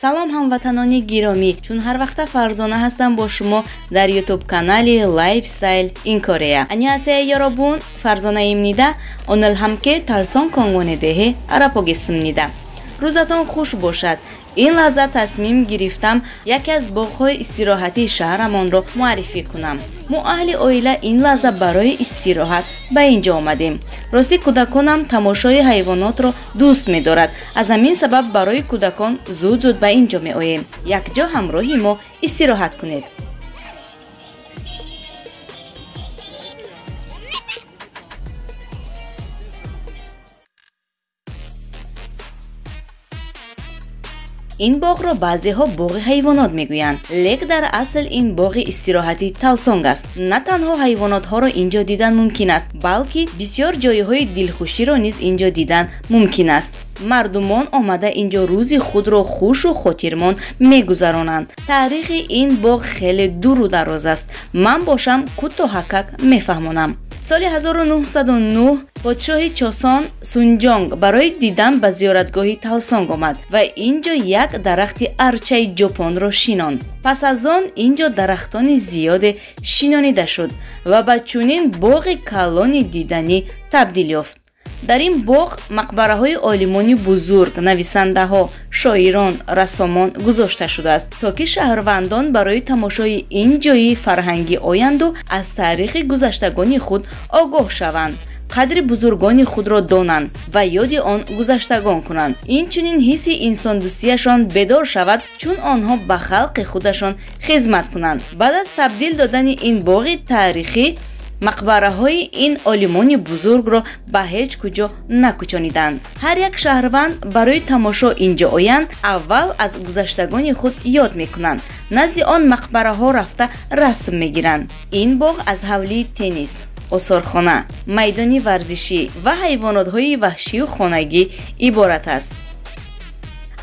Салом ҳамватанони гиромӣ, чун ҳар вақта Фарзона ҳастам бо шумо дар YouTube канали Lifestyle in Korea. 안녕하세요 여러분, Фарзона입니다. 오늘 함께 달성 공원에 대해 알아보겠습니다. рӯзатон хуш бошад. Ин лаҳза тасмим гирифтам яке аз боғҳои истироҳатии шаҳрамонро муаррифӣ кунам. Мо аҳли оила ин лаҳза барои истироҳат ба ин ҷо омадем. Ростӣ кӯдаконам тамошои ҳайвонотро дӯст медорад. Аз ҳамин сабаб барои кӯдакон зуд-зуд ба ин ҷо меоем. Якҷо ҳамроҳи мо истироҳат кунед. Ин боғро баъзеҳо боғи ҳайвонот мегӯянд, лек дар асл ин боғи истироҳатии Талсонг аст. На танҳо ҳайвонотҳоро ин ҷо дидан мумкин аст, балки бисёр ҷойҳои дилхуширо низ ин ҷо дидан мумкин аст. Мардумон омада ин ҷо рӯзи худро хушу хотирмон мегузаронанд. Таърихи ин боғ хеле дуру дароз аст. Ман бошам кӯтоҳакак мефаҳмонам. Соли 1909 подшоҳи Чосон Сунҷонг барои дидан ба зиёратгоҳи Талсонг омад ва ин ҷо як дарахти арчаи ҷопонро шинонд. Пас аз он ин ҷо дарахтони зиёде шинонида шуд ва ба чунин боғи калони диданӣ табдил ёфт. Дар ин боғ мақбараҳои олимони бузург, нависандаҳо, шоирон, рассомон гузошта шудааст, то ки шаҳрвандон барои тамошои ин ҷои фарҳангӣ оянду аз таърихи гузаштагони худ огоҳ шаванд, қадри бузургони худро донанд ва ёди он гузаштагон кунанд. Инчунин ҳисси инсондӯстияшон бедор шавад, чун онҳо ба халқи худашон хизмат кунанд. Баъд аз табдил додани ин боғи таърихӣ, мақбараҳои ин олимони бузургро ба ҳеҷ куҷо накӯчониданд. Ҳар як шаҳрванд барои тамошо ин ҷо оянд, аввал аз гузаштагони худ ёд мекунанд, назди он мақбараҳо рафта расм мегиранд. Ин боғ аз ҳавлии теннис, осорхона, майдони варзишӣ ва ҳайвонотҳои ваҳшию хонагӣ иборат аст.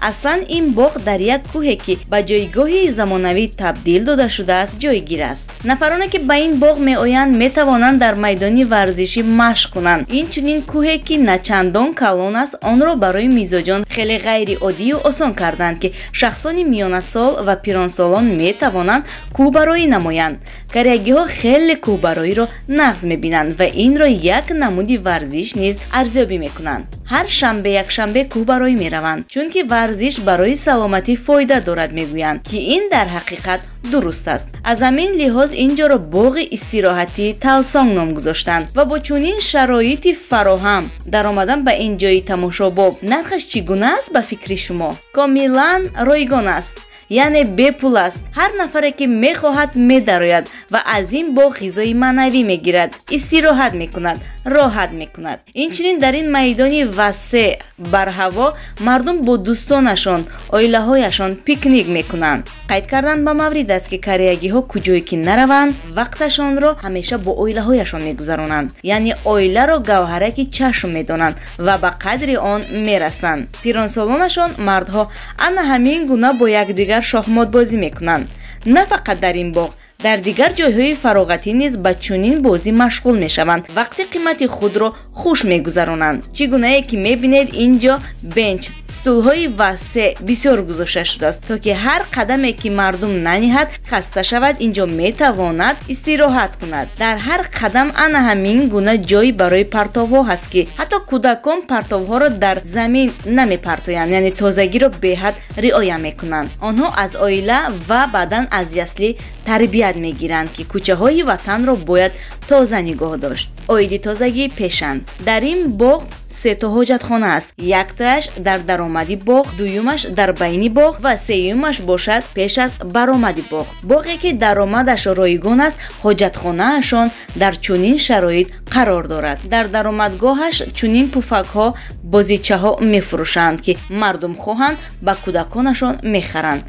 Аслан ин боғ дар як кӯҳе, ки ба ҷойгоҳи замонавӣ табдил дода шудааст, ҷойгир аст. Нафароне, ки ба ин боғ меоянд, метавонанд дар майдони варзишӣ машқ кунанд. Инчунин кӯҳе, ки начандон калон аст, онро барои мизоҷон хеле ғайриоддию осон карданд, ки шахсони миёнасол ва пиронсолон метавонанд кӯҳбароӣ намоянд. Кореягиҳо хеле кӯҳбароиро нағз мебинанд ва инро як намуди варзиш низ арзёбӣ мекунанд. Ҳар шанбе якшанбе кӯҳбароӣ мераванд, чунки варзиш барои саломатӣ фоида дорад, мегӯянд, ки ин дар ҳақиқат дуруст аст. Аз ҳамин лиҳоз ин ҷоро боғи истироҳатии Талсонг ном гузоштанд ва бо чунин шароити фароҳам даромадан ба ин ҷои тамошобоб нархаш чӣ гуна аст ба фикри шумо? Комилан ройгон аст, яъне бепул аст. Ҳар нафаре, ки мехоҳад, медарояд ва аз ин боғ ғизои маънавӣ мегирад, истироҳат мекунад, роҳат мекунад. Инчунин дар ин майдони васеъ барҳаво мардум бо дӯстонашон, оилаҳояшон пикник мекунанд. Қайд кардан ба маврид аст, ки кореягиҳо куҷое ки нараванд, вақташонро ҳамеша бо оилаҳояшон мегузаронанд, яъне оиларо гавҳараки чашм медонанд ва ба қадри он мерасанд. Пиронсолонашон мардҳо ана ҳамин гуна бо якдигар шоҳмотбозӣ мекунанд. На фақат дар ин боғ, дар дигар ҷойҳои фароғатӣ низ ба чунин бозӣ машғул мешаванд, вақти қимати худро хуш мегузаронанд. Чӣ гунае ки мебинед, ин ҷо бенч, стулҳои васеъ бисёр гузошта шудааст, то ки ҳар қадаме ки мардум наниҳад, хаста шавад, ин ҷо метавонад истироҳат кунад. Дар ҳар қадам ана ҳамин гуна ҷой барои партовҳо ҳаст, ки ҳатто кӯдакон партовҳоро дар замин намепартоянд, яъне тозагиро беҳад риоя мекунанд. Онҳо аз оила ва баъдан аз яслӣ тарбият мегиранд, ки кӯчаҳои ватанро бояд тоза нигоҳ дошт. Оиди тозагӣ пешанд. Дар ин боғ сето ҳоҷатхона аст. Яктояш дар даромади боғ, дуюмаш дар байни боғ ва сеюмаш бошад пеш аз баромади боғ. Боғе, ки даромадаш ройгон аст, ҳоҷатхонаашон дар чунин шароит қарор дорад. Дар даромадгоҳаш чунин пуфакҳо, бозичаҳо мефурӯшанд, ки мардум хоҳанд ба кӯдаконашон мехаранд.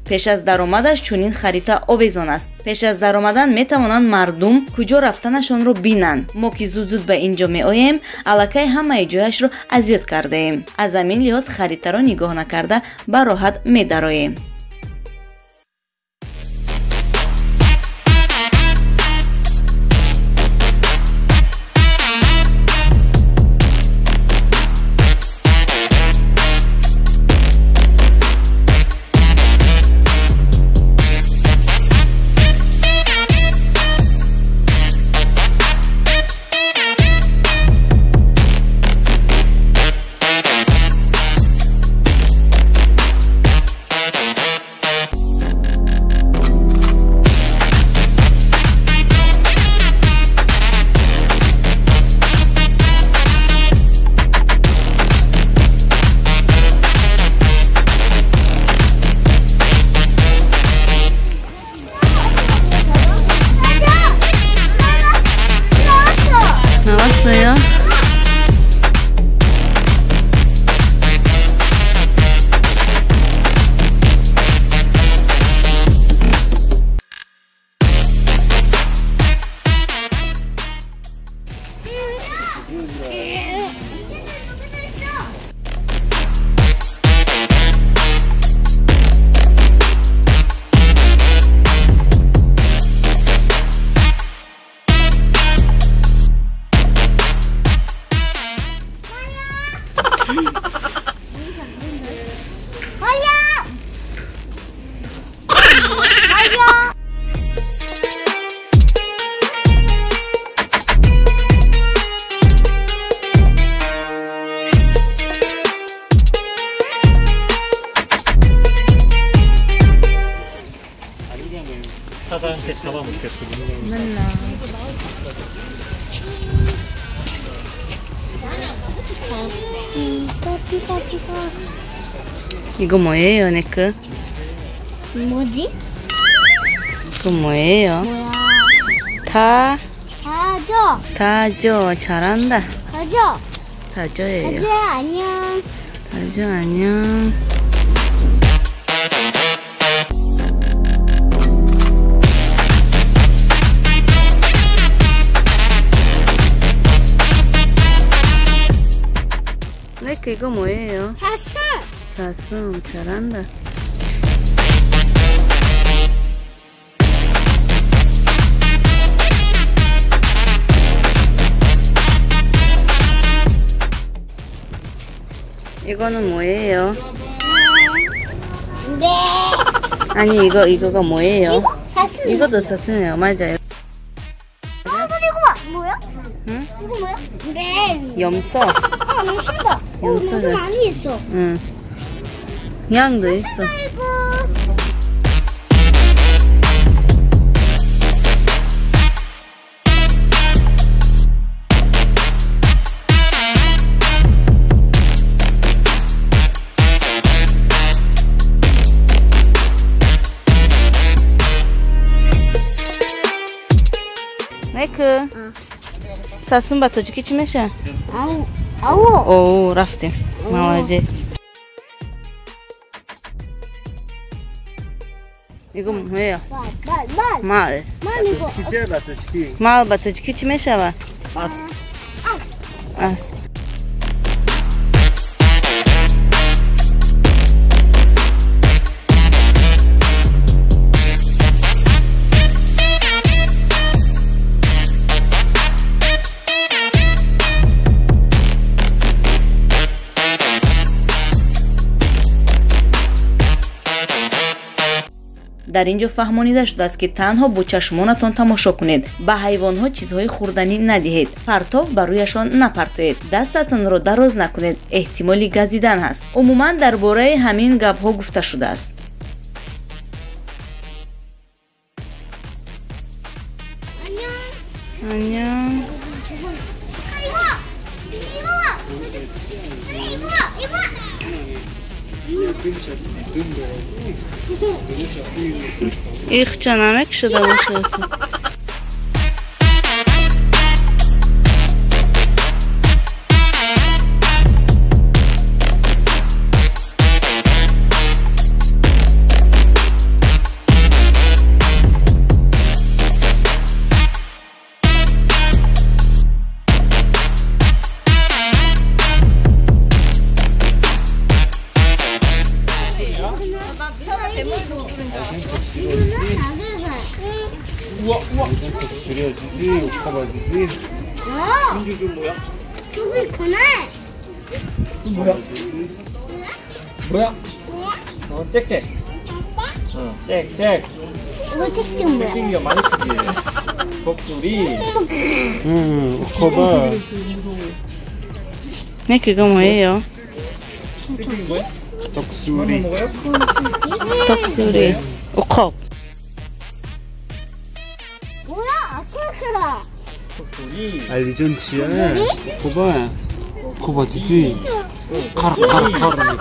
Пеш аз даромадаш чунин харита овезон аст. Пеш аз даромадан метавонанд мардум куҷо рафтанашонро бинанд. Мо ки зуд-зуд ба ин ҷо меоем, аллакай ҳамаи ҷояшро аз ёд кардаем. Аз ҳамин лиҳоз харитаро нигоҳ накарда ба роҳат медароем. 이거 뭐예요, 네크? 뭐지? 이거 뭐예요? 뭐야? 다 다조. 다조 잘한다. 다조. 다조예요. 다조 안녕. 다조 안녕. 네크 이거 뭐예요? 사슴. 사슴 잘한다. 이거는 뭐예요? 네. 아니 이거가 뭐예요? 이거 사슴. 이것도 사슴이에요. 맞아요. 아, 근데 이거 봐. 뭐야? 응? 이거 뭐야? 네. 염소. 아, 염소다. 오, 염소 많이 있어. 응. 양도 있어. 이거. 네크. 사슴 ба тоҷикӣ чӣ мешавад? Ау. Ау. О, рафтем. Молодец. 이거 뭐예요? 말, 말. 말. 말 이거. мал ба тоҷикӣ чӣ мешавад? Асп. Асп. Дар ин ҷо фаҳмонида шудааст, ки танҳо бо чашмонатон тамошо кунед, ба ҳайвонҳо чизҳои хӯрданӣ надиҳед, партов ба рӯяшон напартоед, дастатонро дароз накунед, эҳтимоли газидан ҳаст. Умуман дар бораи ҳамин гапҳо гуфта шудааст. Аньён. Ихча намекшуда бошад. 우와 우와. 독수리야지지, 오카바지지. 민주 좀 뭐야? 저기 있구나. 뭐야? 뭐야? 어, 짹짹. 응, 짹짹. 이거 짹짹 뭐야? 짹짹이가 많이 크지. 독수리. 응, 오카바. 네, 그거 뭐예요? 짹짹이 뭐야? 독수리. 독수리. 오컵. 뭐야? 아차크라. 알리전치야. 오카바. 오카바지지. 카라카라.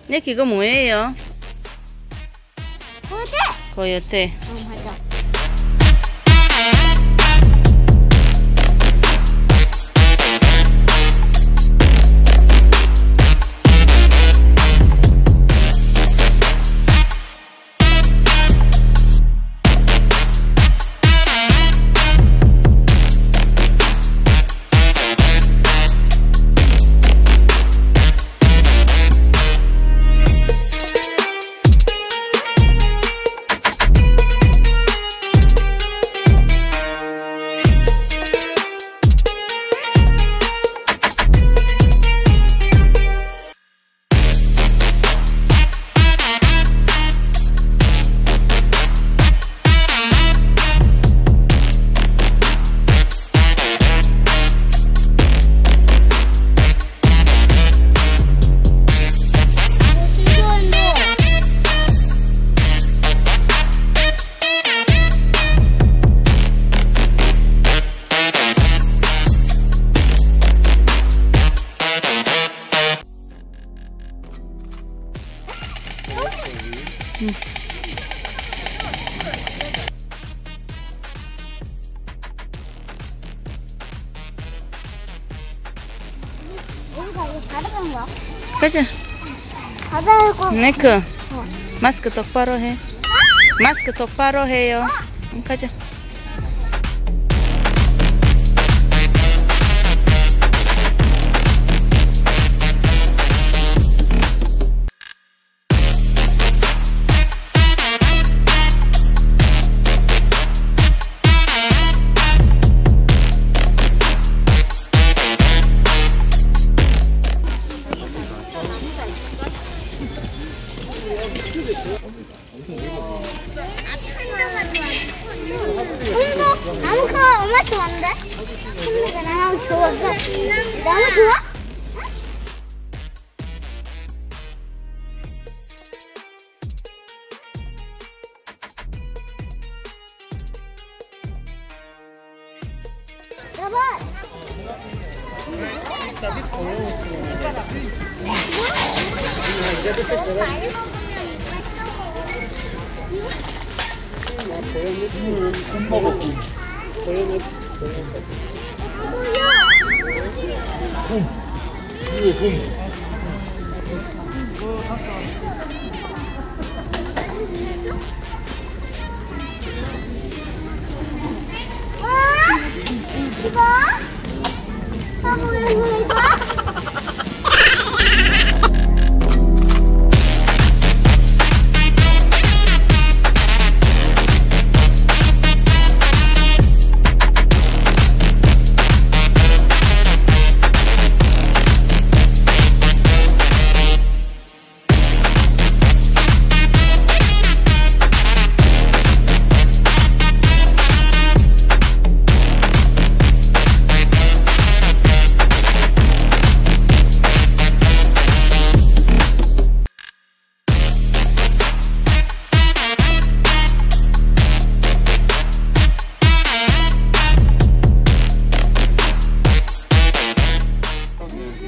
네, 그거 뭐예요? 고요태! 고요태. 응, 맞아. 응. 뭔가 이거 바다간 거야? 가자. 바다고. 네크. 마스크 똑바로 해. 마스크 똑바로 해요. 응, 가자. 나무 커 얼마 좋아한데? 판다가 나무 좋았어. 나무 좋아? 여보. 많이 먹으면 이거? 아, 뭐야, 이거?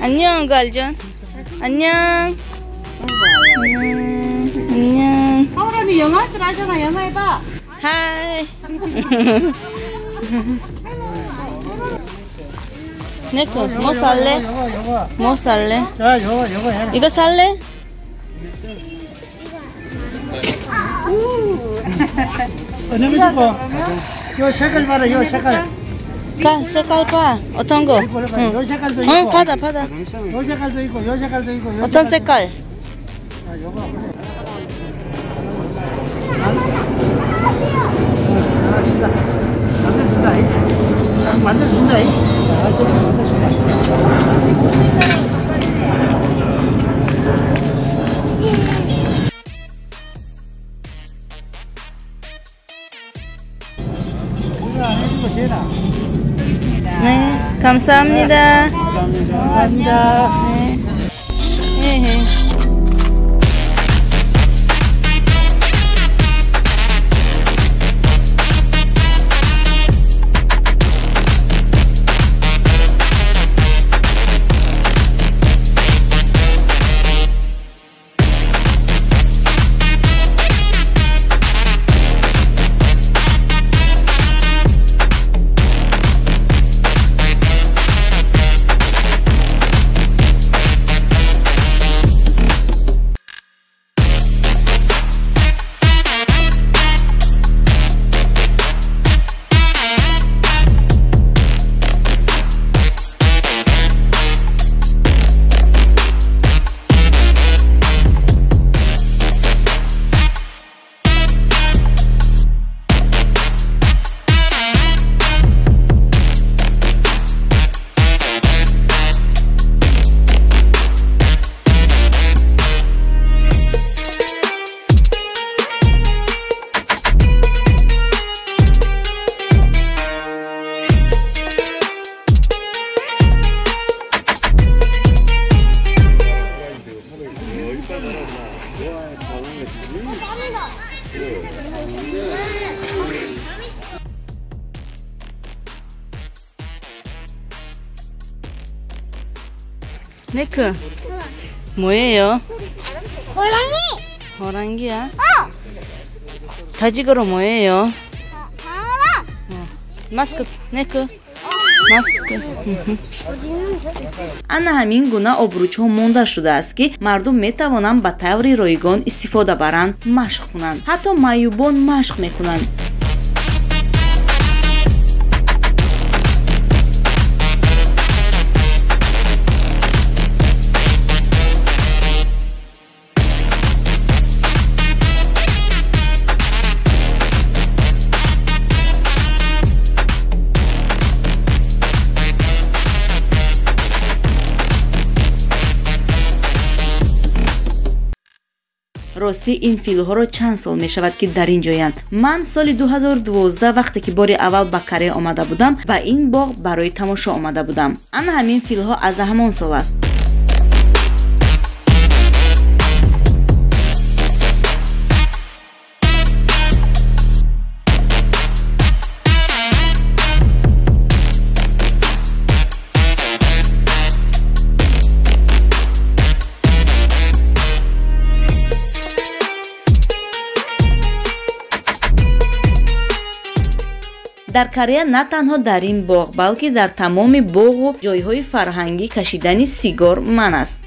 안녕, 갈전. 안녕. 안녕. 하울언니 영어 할 줄 알잖아. 영어 해봐. Hi. 네코, 뭐 살래? 뭐 살래? 자, 요거 해라. 이거 살래? 어느 거 주고? 요 색깔 봐라, 요 색깔. 가, 색깔 봐. 어떤 거? 응. 요 색깔도 있고. 응, 받아, 받아. 요 색깔도 있고, 요 색깔도 있고. 요 어떤 색깔? 아, 요거. 만들어준다. 만들어준다. 이거 안 해주고 되나? 네, 감사합니다. 감사합니다. 감사합니다. 네. 네. 네크, 뭐예요? 고양이! 호랑이야? 가지고로 뭐예요? 마스크, 네크. Маска. Ана ҳамин гуна обручҳо монда шудааст, ки мардум метавонанд ба таври ройгон истифода баранд, машқ кунанд. Ҳатто маъюбон машқ мекунанд. Ростӣ ин филҳоро чанд сол мешавад, ки дар ин ҷоянд. Ман соли 2012 вақте ки бори аввал ба Корея омада будам, ба ин боғ барои тамошо омада будам. Ана ҳамин филҳо аз ҳамон сол аст. Дар Корея на танҳо дар ин боғ, балки дар тамоми боғу ҷойҳои фарҳангӣ кашидани сигор манъ аст.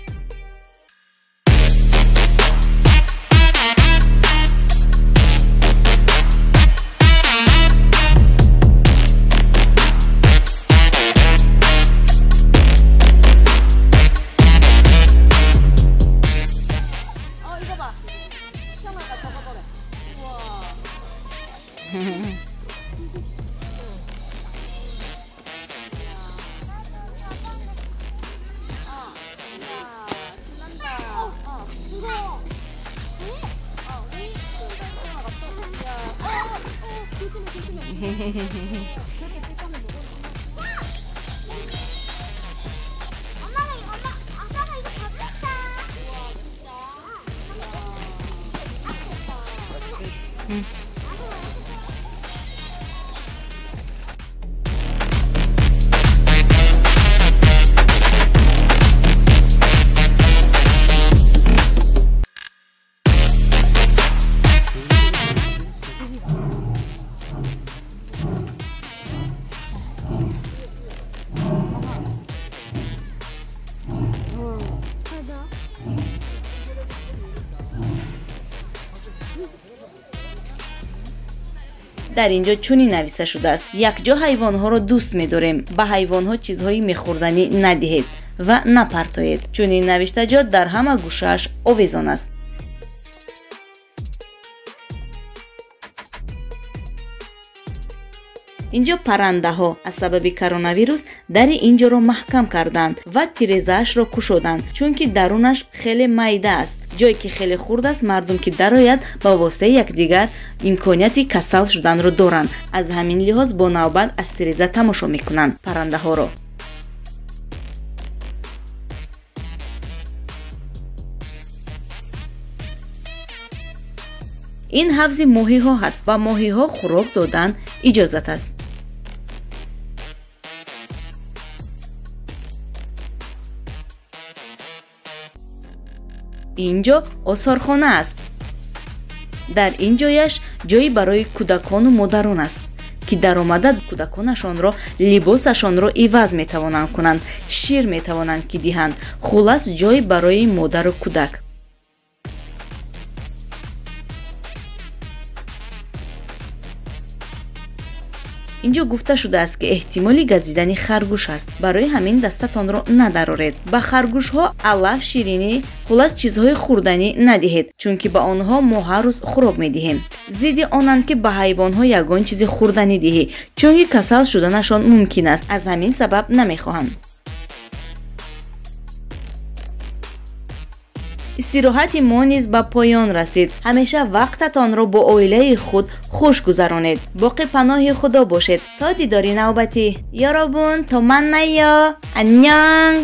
Дар ин ҷо чунин нависта шудааст: якҷо ҳайвонҳоро дӯст медорем, ба ҳайвонҳо чизҳои мехӯрданӣ надиҳед ва напартоед. Чунин навиштаҷот дар ҳама гӯшааш овезон аст. Инҷо паррандаҳо аз сабаби коронавирус дари инҷоро маҳкам карданд ва тирезаашро кушоданд, чунки дарунаш хеле майда аст. Ҷое ки хеле хурд аст, мардум ки дарояд ба воситаи якдигар имконияти касал шуданро доранд. Аз ҳамин лиҳоз бо навбат аз тиреза тамошо мекунанд паррандаҳоро. Ин ҳавзи моҳиҳо ҳаст ва моҳиҳо хӯрок додан иҷозат аст. Ин ҷо осорхона аст. Дар ин ҷояш ҷойи барои кӯдакону модарон аст, ки даромада кӯдаконашонро либосашонро иваз метавонанд кунанд, шир метавонанд ки диҳанд. Хулас, ҷой барои модару кӯдак. Инҷо гуфта шудааст, ки эҳтимоли газидани харгӯш аст. Барои ҳамин дастатонро надароред. Ба харгӯшҳо алаф, ширинӣ, хулас чизҳои хӯрданӣ надиҳед, чунки ба онҳо мо ҳар рӯз хӯрок медиҳем. Зидди онанд, ки ба ҳайвонҳо ягон чизи хӯрданӣ диҳӣ, чунки касал шуданашон мумкин аст. Аз ҳамин сабаб намехоҳанд. Истироҳати мо низ ба поён расид. Ҳамеша вақтатонро бо оилаи худ хуш гузаронед. Боқӣ паноҳи Худо бошед. То дидори навбатӣ. Ёробун, то маннайё. Аннёнг.